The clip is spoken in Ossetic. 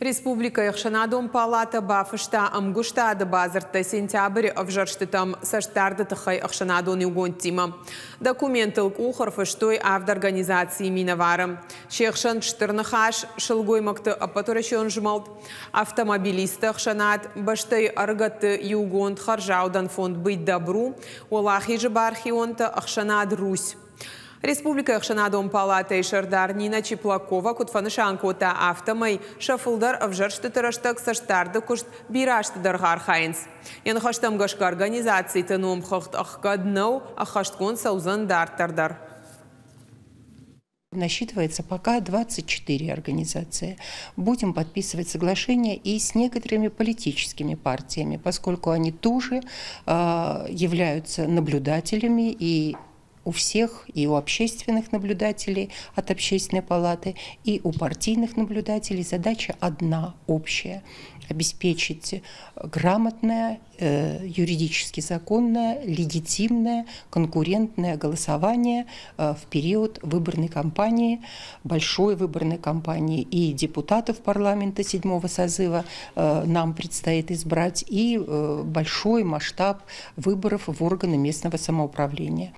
Республикӕйы ӕхсӕнадон палатӕ бафыста ӕмгуыстады бадзырдтӕ сентябры ӕвзӕрстытӕм цӕстдарды тыххӕй ӕхсӕнадон иугондтимӕ. Документыл къух ӕрфыстой авд организацийы минӕвары. Се хсӕн Стыр Ныхас, сылгоймӕгты ӕппӕтуӕрӕсеон змӕлд, автомобилистты ӕхсӕнад, бӕстӕйы ӕрыгӕтты иугонд, хӕрзаудӕн фонд «Быть добру», Уӕлахизы бархионтӕ, ӕхсӕнад «Русь». Республикӕйы ӕхсӕнадон палатӕйы сӕрдар Нина Чиплакова куыд фӕнысан кодта, афтӕмӕй сӕ фылдӕр ӕвзӕрстыты рӕстӕг цӕстдарды куыст бирӕ азты дӕргъы архайынц. Йӕ ныхӕстӕм гӕсгӕ организациты номхыгъд ӕхгӕд нӕу, ӕххӕстгонд цӕудзӕн дарддӕр дӕр. Насчитывается пока 24 организации. Будем подписывать соглашения и с некоторыми политическими партиями, поскольку они тоже являются наблюдателями и у всех, и у общественных наблюдателей от Общественной палаты, и у партийных наблюдателей задача одна, общая – обеспечить грамотное, юридически законное, легитимное, конкурентное голосование в период выборной кампании, большой выборной кампании и депутатов парламента седьмого созыва нам предстоит избрать, и большой масштаб выборов в органы местного самоуправления.